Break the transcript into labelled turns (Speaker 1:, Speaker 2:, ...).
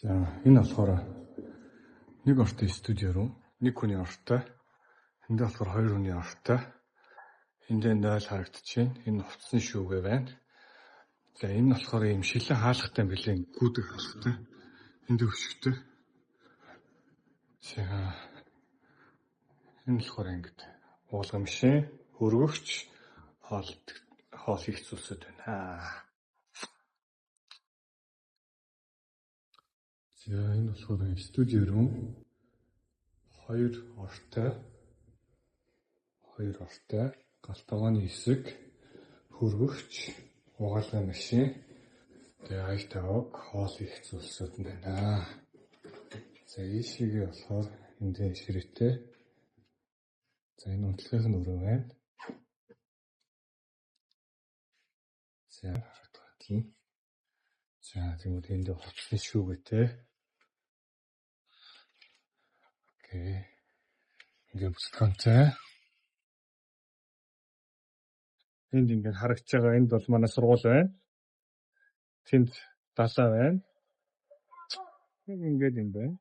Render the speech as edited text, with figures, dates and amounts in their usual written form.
Speaker 1: За, энэ болохоор нэг ортой студио руу, нэг хүний ортой. Энд болохоор хоёр хүний ортой. Энд 0 харагдчихээн. Энэ хувцсны шүүгээ байна. За, энэ болохоор ийм шилэн хаалгатай юм билээ. Гүдэг хаалгатай. Энд өшөгтэй. За, энэ болохоор ингээд уулга машин, хөргөгч, хоол хийх зүйлсүүд байна. За, энэ болохоор студио руу, хоёр ортой, гал тогооны хэсэг, хөргөгч, угаалгын машин, тэгээ аяг таваг, хоол хийх зүйлсүүд нь байна. За, ийшээгээ болохоор эндээ ширээтэй. За, энэ унтлагын нь өрөө байна. За, харагдах. За, тэгмүүд энд хувцсны шүүгээтэй. Окей. Ингээ бүсгэнтэй. Энд ингээд харагдж байгаа, энд бол манай сургууль байна. Тэнд далай байна. Ингээд юм байна.